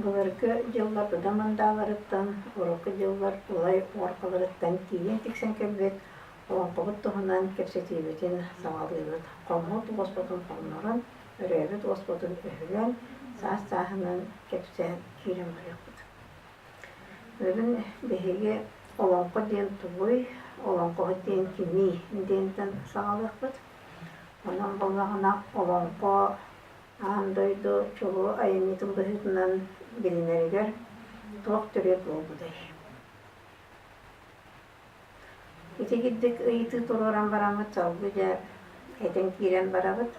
Былыргы дьыллар быдан мындааларыттан, урукку дьыллар ылай уоркаларыттан тиийэн тиксэн кэлбит олоҥхобут туһунан кэпсэтиибитин саҕалыыбыт. Хоммут уоспутун хоннорон, өрөөбүт уоспутун өһүлэн, саас-сааһынан кэпсээн киирэн барыахпыт. Бүгүн биһиги олоҥхо диэн тугуй, олоҥхоһут диэн кимий диэнтэн саҕалыахпыт. Онон буоллаҕына олоҥхо аан дойду чулуу айымньытын быһыытынан билинэригэр туох төрүөт буолбутай? Ити курдук ыйытыы туруоран бараммыт салгыы дьэ этэн киирэн барабыт.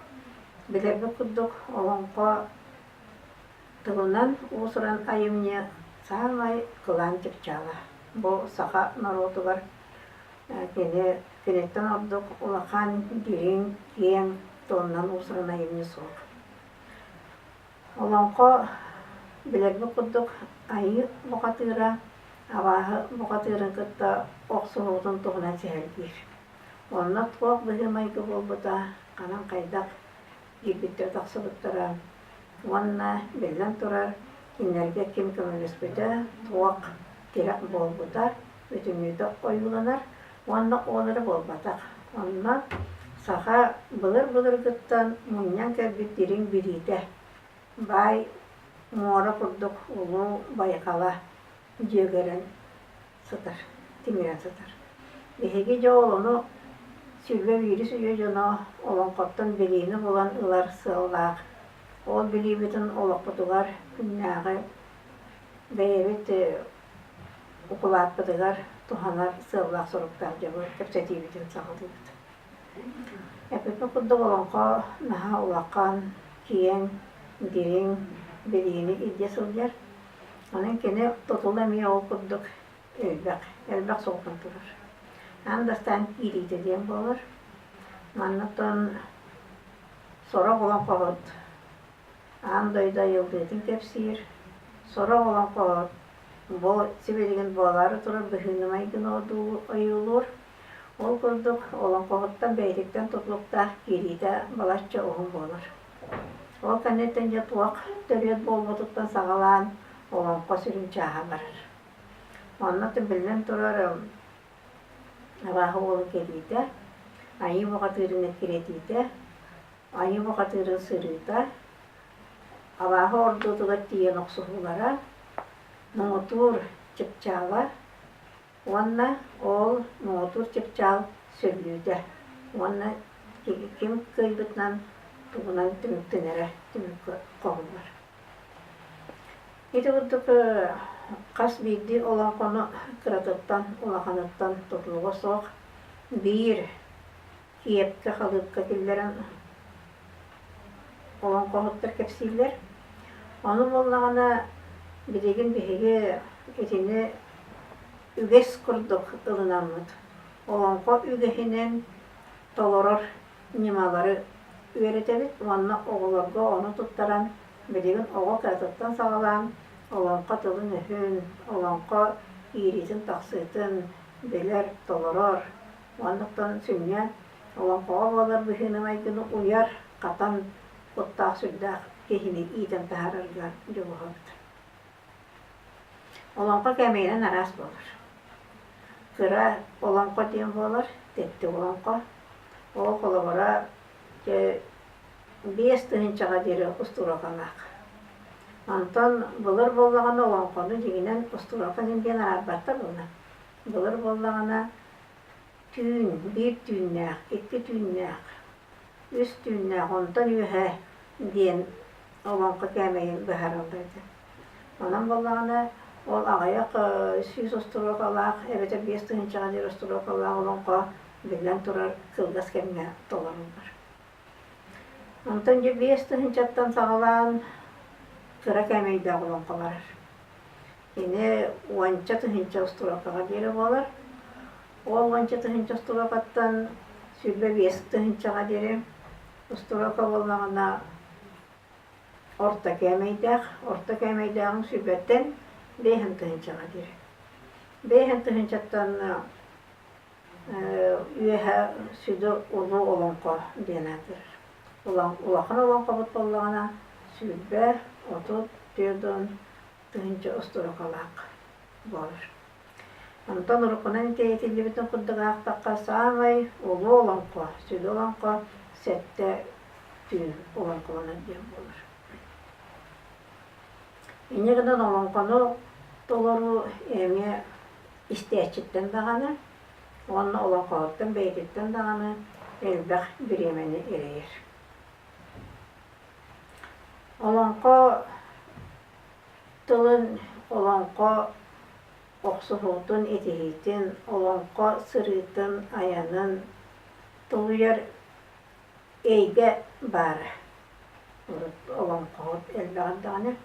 Билэрбит курдук олоҥхо тылынан уус-уран айымньы саамай кылаан чыпчаала. Бу саха норуотугар кини киниттэн ордук улахан, дириҥ, киэҥ тылынан уус-уран айымньы суох. Олоҥхо билэрбит курдук айыы бухатыыра абааһы бухатыырын кытта охсуһуутун туһунан сэһэргиир. Онно туох быһыы-майгы буолбута, ханан хайдах киирбиттэрэ тахсыбыттара уонна, биллэн турар, кинилэргэ ким көмөлөспүтэ, туох тирэх буолбута бүтүннүүтэ ойууланар уонна ол эрэ буолбатах. Онно саха былыр-былыргыттан мунньан кэлбит дириҥ билиитэ, баай муора курдук улуу байҕала дьүөгэрэн сытар, тимирэн сытар. Биһиги дьэ ол ону 21 үйэ дьоно олоҥхоттон билиини булан ылар сыаллаах, ол билиибитин олохпутугар күннээҕи бэйэбит укулааппытыгар туһанар сыаллаах-соруктаах дьону кэпсэтиибитин саҕалыыбыт. Эппиппит курдук олоҥхо наһаа улахан, киэҥ, дириҥ билиини илдьэ сылдьар. Онон кини тутула эмиэ ол курдук элбэх, элбэх суолтан турар. Аан бастаан киириитэ диэн буолар. Манна сорох олоҥхоһут аан дойду айылгытын кэпсиир, сорох олоҥхоһут бу сибилигин буолаары турар быһыыны-майгыны ойуулуур. Ол курдук олоҥхоһуттан бэйэтиттэн тутулуктаах киириитэ балачча уһун буолар. Ол кэнниттэн дьэ туох төрүөт буолбутуттан саҕалаан олоҥхо сүрүн чааһа барар. Онно биллэн турар абааһы уолун кэлиитэ, айыы бухатыырын эккирэтиитэ, айыы бухатыырын сырыыта, абааһы ордуутугар тиийэн охсуһуулара, муҥутуур чыпчаала уонна ол муҥутуур чыпчаал сүллүүтэ уонна ким кыайбытынан тугунан түмүктэнэрэ түмүккэ хоһуллар. Ити курдук хас биирдии олоҥхону кыратыттан, улаханыттан тутулуга суох биир киэпкэ, халыыпка киллэрэн олоҥхоһуттар кэпсииллэр. Ону буоллаҕына билигин биһиги итини үгэс курдук ылынаммыт, олоҥхо үгэһинэн толорор ньымалары үөрэтэбит уонна оҕолорго ону туттаран билигин оҕо кыратыттан саҕалаан олоҥхо тылын-өһүн, олоҥхо киириитин-тахсыытын билэр, толорор уонна сүнньэ олоҥхоҕо буолар быһыыны-майгыны уйар, хатан куттаах-сүрдээх киһини иитэн таһаарарга дьулуһабыт. Олоҥхо кээмэйинэн араас буолар. Кыра олоҥхо диэн буолар, тэттик олоҥхо. Ол холобура 5000-ҕа диэри устуруокалаах. Онтон былыр буоллаҕына олоҥхону дьиҥинэн устуруока диэн араарбаттар буолла. Былыр буоллаҕына түүн, биир түүннээх, икки түүннээх, үс түүннээх, онтон үөһэ диэн олоҥхо кээмэйин быһаараллар этэ. Онон буоллаҕына ол аҕыйах 100 остуруокалаах эбэтэр 5000-ҕа диэри остуруокалаах олоҥхо биллэн турар кылгас кэмҥэ толоруллар. Онтон дьэ 5000-ттан саҕалаан кыра кээмэйдээх олоҥхо барар. Кини уонча тыһыынча остуруокаҕа диэри буолар. Ол уонча тыһыынча остуруокаттан 25 тыһыынчаҕа диэри устуруока буоллаҕына орто кээмэйдээх, орто кээмэйдээҕин сүүрбэттэн биэһин тыһыынчаҕа диэри. Биэһин тыһыынчаттан үөһэ сүдү улуу олоҥхо диэн аатырар. Улахан олоҥхобут буоллаҕына 20, 30, 40. тыһыынча остуруокалаах буолар. Онтон уруккунан этиллибитин курдук аахтахха, саамай улуу олоҥхо, сүдү олоҥхо сэттэ түүн олоҥхолонор диэн буолар. Инньэ гынан олоҥхону толоруу эмиэ истээччиттэн даҕаны уонна олоҥхоһуттан бэйэтиттэн даҕаны элбэх бириэмэни эрэйэр. Олоҥхо тылын олоҥхо охсуһуутун, итиһиитин, олоҥхо сырыытын, айанын тулуйар эйгэ баара. Урут олоҥхоһут элбэҕин даҕаны.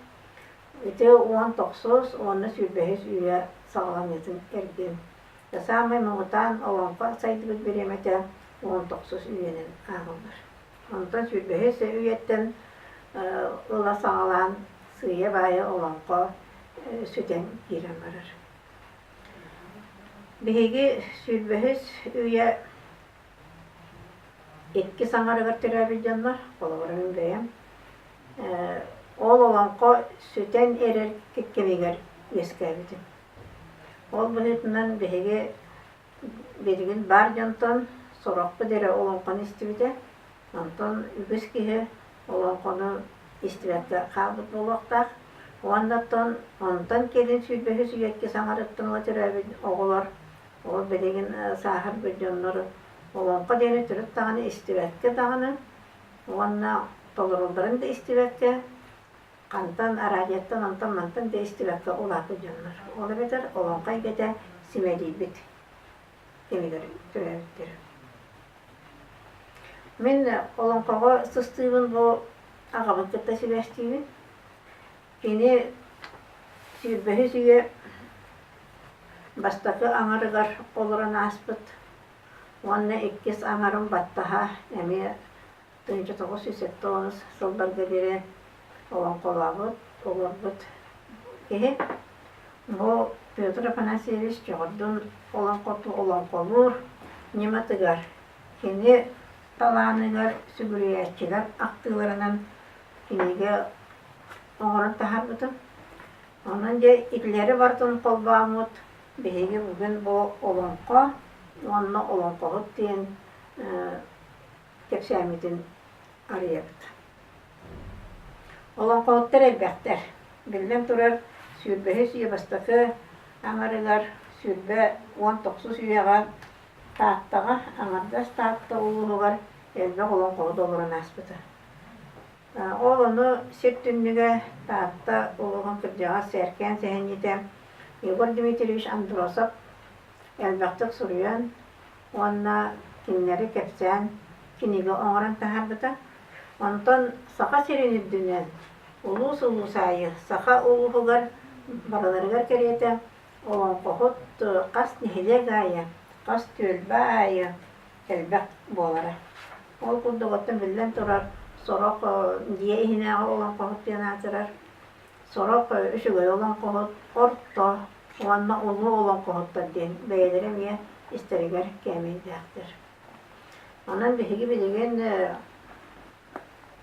Ити 19 уонна 25 үйэ саҕаланыытын эргин. Саамай муҥутаан олоҥхо сайдыбыт бириэмэтэ 19 үйэнэн ааҕыллар. Онтон 25 үйэттэн ыла саҕалаан сыыйа-баайа олоҥхо сүтэн киирэн барар. Биһиги 25 үйэ иккис аҥарыгар төрөөбүт дьоннор, холобура мин бэйэм, ол олоҥхо сүтэн эрэр кэмигэр үөскээбитим. Ол быһыытынан биһиги билигин баар дьонтон сорохпут эрэ олоҥхону истибитэ, онтон үгүс киһи олоҥхону истибэккэ хаалбыт буолуохтаах. Уонна оттон онтон кэлин 25 үйэ иккис аҥарыттан ыла төрөөбүт оҕолор ол билигин сааһырбыт дьоннор олоҥхо диэни төрүт даҕаны истибэккэ даҕаны уонна толорулларын да истибэккэ хантан араадьыйаттан онтон-мантан да истибэккэ улааппыт дьоннор. Ол эбэтэр олоҥхо эйгэтэ симэлийбит кэмигэр төрөөбүттэр. Мин олоҥхоҕо сыстыыбын бу аҕабын кытта сибээстиибин. Кини 25 үйэ бастакы аҥарыгар олорон ааспыт уонна иккис аҥарын баттаһа эмиэ 1979 сылларга диэри олоҥхолообут, олорбут киһи. Бу Петр Афанасьевич Чоҕурдун олоҥхоту олоҥхолуур ньыматыгар, кини талааныгар сүгүрүйээччилэр ахтыыларынан кинигэ оҥорон таһаарбытым. Онон дьэ итилэри барытын холбооммут биһиги бүгүн бу олоҥхо уонна олоҥхоһут диэн кэпсээммитин арыйабыт. Олоҥхоһуттар элбэхтэр. Биллэн турар, 25 үйэ бастакы аҥарыгар, 20 19 үйэҕэ Тааттаҕа, аҥардас Таатта улууһугар элбэх олоҥхоһут олорон ааспыта. Ол ону сир түннүгэ Таатта улууһун кырдьаҕас сээркээн сэһэнньитэ Егор Дмитриевич Андросов элбэхтик суруйан уонна кинилэри кэпсээн кинигэ оҥорон таһаарбыта. Онтон Саха сирин үрдүнэн улуус-улуус аайы саха улууһугар барыларыгар кэриэтэ олоҥхоһут хас нэһилиэк аайы, хас түөлбэ аайы элбэх буолара. Ол курдук оттон биллэн турар, сорох дьиэ иһинээҕи олоҥхоһут диэн аатырар, сорох үчүгэй олоҥхоһут, орто уонна улуу олоҥхоһуттар диэн бэйэлэрэ эмиэ истэригэр кээмэйдээхтэр. Онон биһиги билигин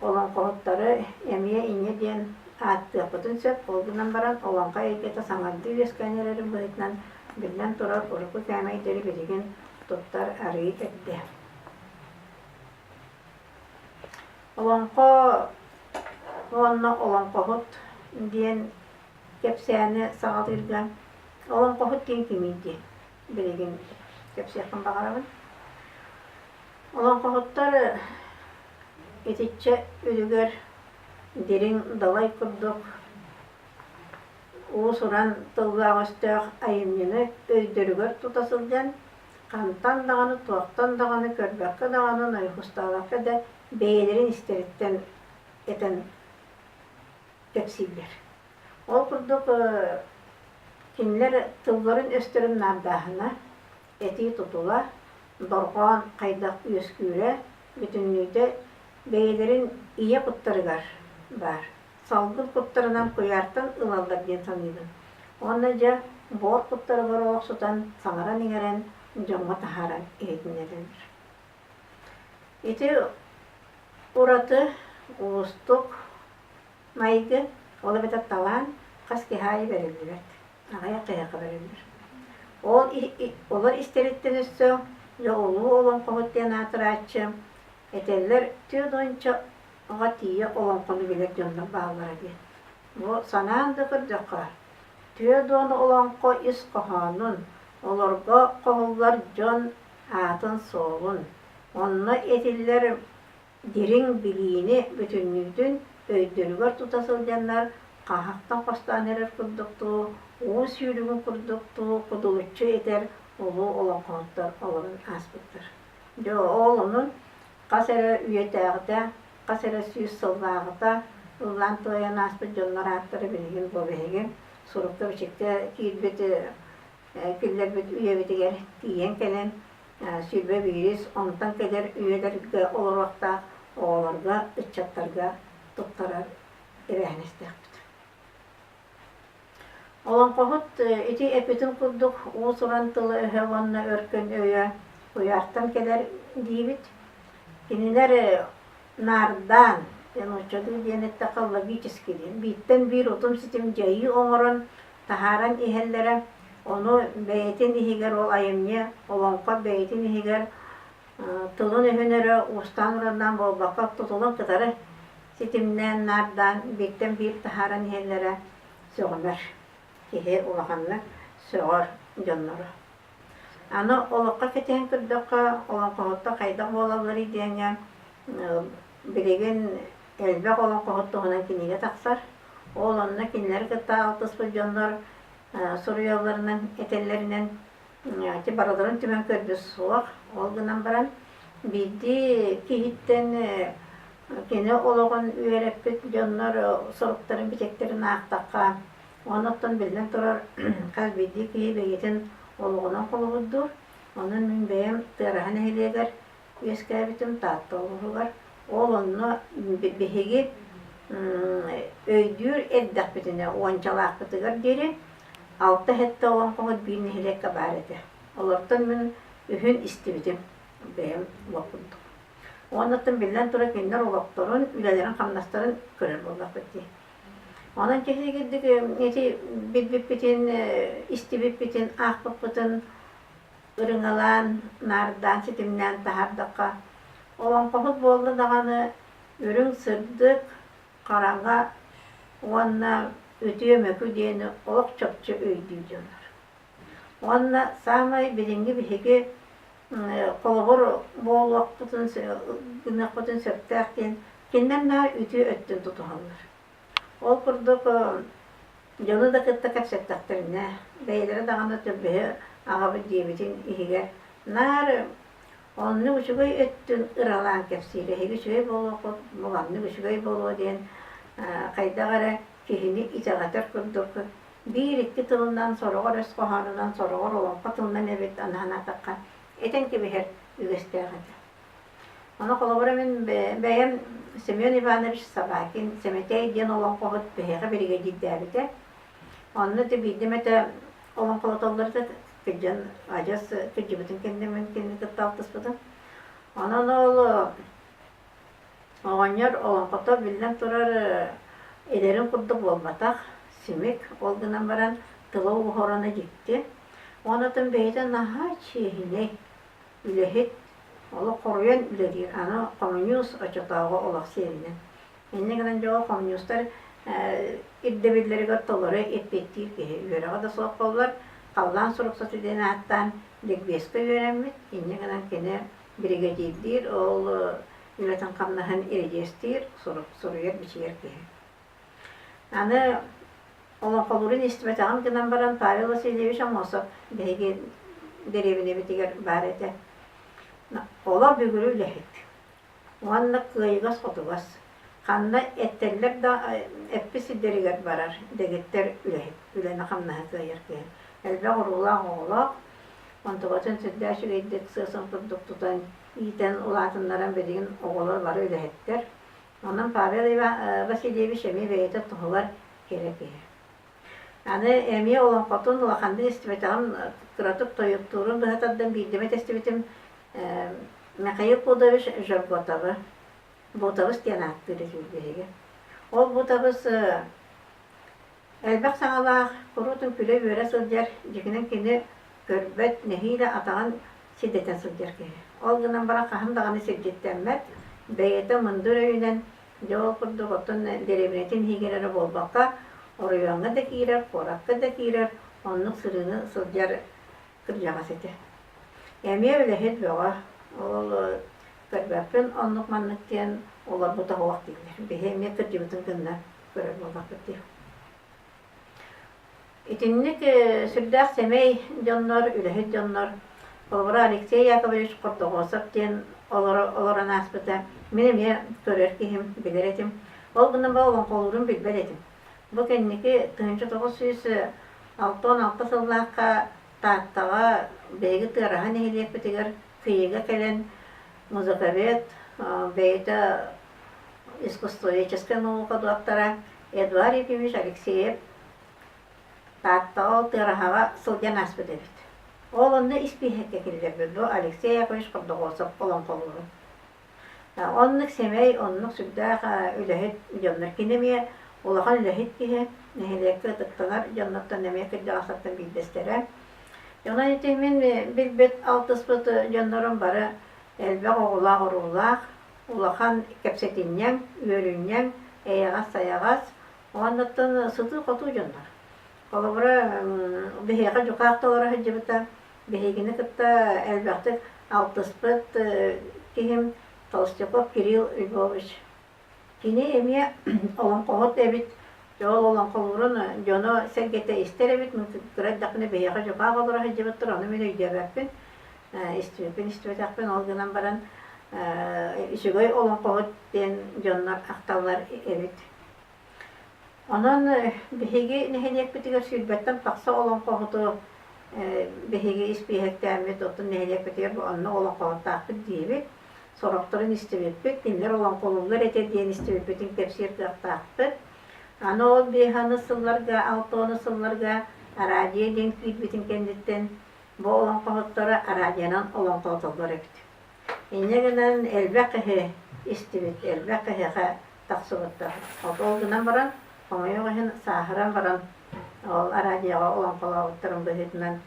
олоҥхоһуттары эмиэ инньэ диэн ааттыахпытын сөп, ол гынан баран олоҥхо эйгэтэ саҥардыы үөскээн эрэрин быһыытынан, биллэн турар, урукку кээмэйдэри билигин туттар арыый эрдэ. Олоҥхо уонна олоҥхоһут диэн кэпсээни саҕалыырга олоҥхоһут диэн кимий диэн билигин кэпсиэхпин баҕарабын. Олоҥхоһуттар итиччэ үлүгэр дириҥ далай курдук уус-уран тыллаах-өстөөх айымньыны өйдөрүгэр тута сылдьан, хантан даҕаны, туохтан даҕаны көрбөккө даҕаны, нойхустаабакка да бэйэлэрин истэриттэн этэн кэпсииллэр. Ол курдук кинилэр тылларын-өстөрүн наардааһына, этии тутула, дорҕоон хайдах үөскүүрэ бүтүннүүтэ бэйэлэрин ийэ куттарыгар баар. Салгын куттарынан куйаартан ылаллар диэн саныыбын. Уонна дьэ буор куттарыгар олохсутан, саҥаран-иҥэрэн дьоҥҥо таһааран иһитиннэрэллэр. Ити ураты уустук майгы, ол эбэтэр талаан. Хас киһи аайы бэриллибэт, аҕыйах киһиэхэ бэриллэр. Ол олор истэриттэн өссө дьэ улуу олоҥхоһут диэн аатырааччы этэллэр 40-чаҕа тиийэ олоҥхону билэр дьоннор бааллара диэн. Бу санаан да көрдөххө, 40 олоҥхо ис хоһоонун, олорго хоһуллар дьон аатын-суолун, онно этиллэр дириҥ билиини бүтүннүүтүн өйдөрүгэр тута сылдьаннар хаһахтан хостоон эрэр курдуктуу, уу сүүрүгүн курдуктуу кудулуччу этэр улуу олоҥхоһуттар олорон ааспыттар. Дьэ ол онон хас эрэ үйэтээҕитэ, хас эрэ сүүс сыллааҕыта ыллаан туойан ааспыт дьоннор ааттара билигин бу биһиги сурукка-бичиккэ киирбит киллэрбит үйэбитигэр тиийэн кэлэн 21-ис, онтон кэлэр үйэлэргэ олоруохтаах оҕолорго, ыччаттарга туттарар эбээһинэстээхпит. Олоҥхоһут ити эппитин курдук уус-уран тыла-өһө уонна өркөн өйө куйаартан кэлэр диибит. Кинилэр наардаан, нууччалыы диэн эттэххэ логически диэн, бииртэн биир утум-ситим дьайыы оҥорон таһааран иһэллэрэ, ону бэйэтин иһигэр ол айымньы, олоҥхо бэйэтин иһигэр тылын-өһүн эрэ уустаан-ураннаан буолбакка, тутулун кытары ситимнээн, наардаан, бииртэн биир таһааран иһэллэрэ сөҕүмэр. Киһи улаханнык сөҕөр дьонноро. Аны олоххо кэтэһэн көрдөххө, олоҥхоһуттар хайдах буолалларый диэҥҥэ билигин элбэх олоҥхоһут туһунан кинигэ тахсар. Ол онно кинилэри кытта алтыспыт дьоннор суруйалларынан, этэллэринэн ити барыларын түмэн көрбүт суох. Ол гынан баран биирдии киһиттэн кини олоҕун үөрэппит дьоннор суруктарын, бичиктэрин аахтахха, онуттан биллэн турар хас биирдии киһи бэйэтин олоҕунан холобурдуур. Онон мин бэйэм Тыараһа нэһилиэгэр үөскээбитим Таатта улууһугар. Ол онно биһиги өйдүүр эрдэхпитинэ уончалаахпытыгар диэри алта-сэттэ олоҥхоһут биир нэһилиэккэ баар этэ. Олортон мин үһүн истибитим бэйэм олох курдук. Уоннаттан биллэн турар кинилэр олохторун, үлэлэрин-хамнастарын көрөр буоллахпыт дии. Онон киһигирдик ити билбиппитин, истибиппитин, аахпыппытын ырыҥалаан, наардаан, ситимнээн таһаардахха, олоҥхоһут буолла даҕаны үрүҥ сырдык, хараҥа уонна үтүө мөкү диэни олох чопчу өйдүүр дьоннор. Уонна саамай билиҥҥи биһиги холобур буолуохпутун гыныахпытын сөптөөх диэн кинилэр наар үтүө өттүн тутуһаллар. Ол курдук Дьону да кытта кэпсэттэхтэринэ, бэйэлэрэ даҕаны Төбөһө аҕабыт дьиэбитин иһигэр наар оннук үчүгэй өттүн ыралаан кэпсиир, эһиги үчүгэй буолуоххут, маннык үчүгэй буолуо диэн хайдах эрэ киһини итэҕэтэр курдук биир-икки тылынан, сороҕор өс хоһоонунан, сороҕор олоҥхо тылынан эбит аны санаатахха, этэн кэбиһэр үгэстээх этэ. Ону холобура мин бэйэм Семен Иванович Собакин Сэмэтэй диэн олоҥхоһут биһиэхэ биригэдьиирдээбитэ. Онно ити биирдэ эмэтэ олоҥхолотоллор да кырдьан адьас кырдьыбытын кэннэ мин кинини кытта алтыспытым. Онон ол оҕонньор олоҥхото биллэн турар эдэрин курдук буолбатах, симик, ол гынан баран тыла уһурана дьикти. Онон бэйэтэ наһаа чиэһинэй, үлэһит, олох хоруйан үлэлиир. Аны хомуньуус оччотооҕу олох сиэринэн. Инньэ гынан дьоҕо хомуньуустар ирдэбиллэригэр толору эппиэттиир киһи. Үөрэҕэ да суох буоллар, халлаан суруксута диэн ааттаан ликбезка үөрэммит. Инньэ гынан кини биригэдьиирдиир, ол үлэтин-хамнаһын эридьиэстиир, суруйар-бичийэр киһи. Аны олоҥхолуурун истибэтэҕим гынан баран Павел Васильевич Аммосов биһиги дэриэбинэбитигэр баар этэ. Олох бүгүрү үлэһит уонна кыайыгас-хотугас. Ханна эттэллэр да эппит сирдэригэр барар дэгиттэр үлэһит, үлэни-хамнаһы кыайар киһи. Элбэх уруулаах оҕолоох, онтубатын сүрдээх үчүгэйдик сыасын курдук тутан, иитэн улаатыннаран билигин оҕолор бары үлэһиттэр. Онон Павел Васильевич эмиэ бэйэтэ туһугар кэрэ киһи. Аны эмиэ олоҥхотун улаханнык истибэтэҕим, кыратык тойуктуурун быһа тардан биирдэ тэстибитим Михаил Пудович Жерготовы Бутабыс диэн ааттыыр этибит биһиги. Ол Бутабыс Элбэх саҥалаах, куруутун күлэ-үөрэ сылдьар, дьиҥинэн кини көрбөт, нэһиилэ атаҕын сирдэтэн сылдьар киһи. Ол гынан баран хаһан даҕаны сирдьиттэммэт, бэйэтэ мындыр өйүнэн дьэ ол курдук оттон дэриэбинэтин иһигэр эрэ буолбакка, оройуоҥҥа да киирэр, куоракка да киирэр, оннук сырыыны сылдьар кырдьаҕас этэ. Эмиэ үлэһит бөҕө, ол көрбөппүн оннук-маннык диэн олорбута суох дииллэр. Биһи эмиэ кырдьыбытын кынна көрөр буоллахпыт дии. Итинник сүрдээх сэмэй дьоннор, үлэһит дьоннор, холобура Алексей Яковлевич Хордоҕоосов диэн олорон ааспыта. Мин эмиэ көрөр киһим, билэр этим. Ол гынан баран олоҥхолуурун билбэт этим. Бу кэнники 1966 сыллаахха Тааттаҕа биһиги Тыараһа нэһилиэкпитигэр Кыйыга кэлэн музыковед, бэйэтэ искусствоведческай наука доктора Эдуард Ефимович Алексеев Тааттаҕа ол Тыараһаҕа сылдьан ааспыт эбит. Ол онно испииһэккэ киллэрбит бу Алексей Яковлевич Хордоҕоосов олоҥхолуурун. Оннук сэмэй, оннук сүрдээх үлэһит дьоннор. Кини эмиэ улахан үлэһит киһи, нэһилиэккэ ытыктанар дьоннортон эмиэ кырдьаҕастартан биирдэстэрэ. Онон ити мин билбит, алтыспыт дьоннорум бары элбэх оҕолоох-уруулаах, улахан кэпсэтинньэҥ, үөрүнньэҥ, эйэҕэс-сайаҕас уоннаттан сытыы-хотуу дьоннор. Холобура, биһиэхэ дьукаах толоро сылдьыбыта, биһигини кытта элбэхтик алтыспыт киһим Толстяков Кирилл Львович. Кини эмиэ олоҥхоһут эбит, ол олоҥхолуурун дьоно-сэргэтэ истэр эбит, кыра эрдэхпинэ биһиэхэ дьукаах олоро сылдьыбыттар, ону мин өйдөөбөппүн, истибиппин истибэтэхпин, ол гынан баран үчүгэй олоҥхоһут диэн дьоннор ахталлар эбит. Онон биһиги нэһилиэкпитигэр сүүрбэттэн тахса олоҥхоһуту биһиги испииһэктээммит, оттон нэһилиэкпитигэр онно олоҥхоһуттаахпыт диибит. Сорохторун истибиппит, кинилэр олоҥхолууллар этэ диэн истибиппитин кэпсиир кыахтаахпыт. Аны ол биэһаны сылларга, алтыаны сылларга араадьыйа диэн киирбитин кэнниттэн бу олоҥхоһуттары араадьыйанан олоҥхолотоллор эбит. Инньэ гынан элбэх киһи истибит, элбэх киһиэхэ тахсыбыттар. Ол гынан баран, хомойуох иһин, сааһыран баран ол араадьыйаҕа олоҥхолообуттарын быһыытынан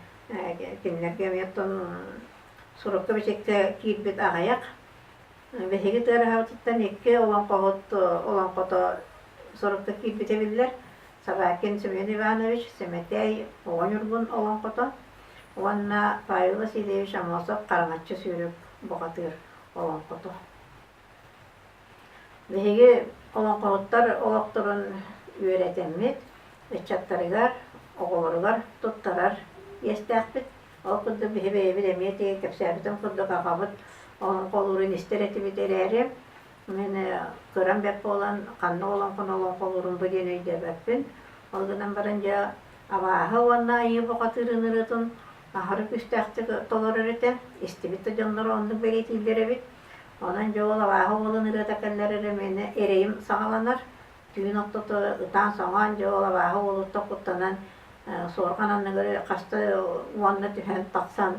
кинилэргэ эмиэ оттон сурукка-бичиккэ киирбит аҕыйах. Биһиги Тыараһабытыттан икки олоҥхоһут олоҥхото сурукка киирбитэ биллэр. Собакин Семен Иванович Сэмэтэй Оҕо Ньургун олоҥхото уонна Павел Васильевич Аммосов Хараҥаччы сүүрүк бухатыыр олоҥхото. Биһиги олоҥхоһуттар олохторун үөрэтэммит, ыччаттарыгар, оҕолоругар туттарар иэстээхпит. Ол курдук биһи бэйэбит эмиэ тиийэн кэпсээбитим курдук аҕабыт олоҥхолуурун истэр этибит эрээри, мин кырам бэрт буолан ханна олоҥхону олоҥхолуурун бу диэн өйдөөбөппүн. Ол гынан баран дьэ абааһы уонна айыы бухатыырын ырыатын аһары күүстээхтик толорор этэ. Истибит да дьонноро оннук бэлиэтииллэр эбит. Онон дьэ ол абааһы уолун ырыата кэллэр эрэ миэнэ эрэйим саҕаланар. Түүн ортото ытаан-соҥоон дьэ ол абааһы уолуттан куттанан суорҕан анныгар хаста уонна түһэн тахсан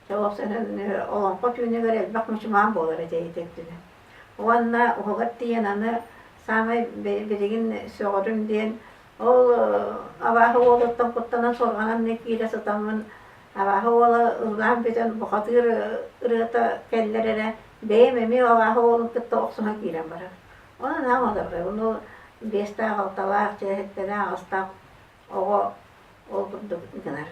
дьэ уопсайынан олоҥхо түүнүгэр элбэх мучумаан буолар этэ ити өттүнэн. Уонна уһугар тиийэн аны саамай билигин сөҕөрүм диэн ол абааһы уолуттан куттанан суорҕан анныгар киирэ сытаммын Абааһы уола ыллаан бүтэн бухатыыр ырыата кэллэр эрэ, бэйэм эмиэ абааһы уолун кытта охсуһан киирэн барар. Онон аам одорҕой, ону биэстээх, алталаах, чээһиттэлээх, аҕыстаах оҕо ол курдук гынар.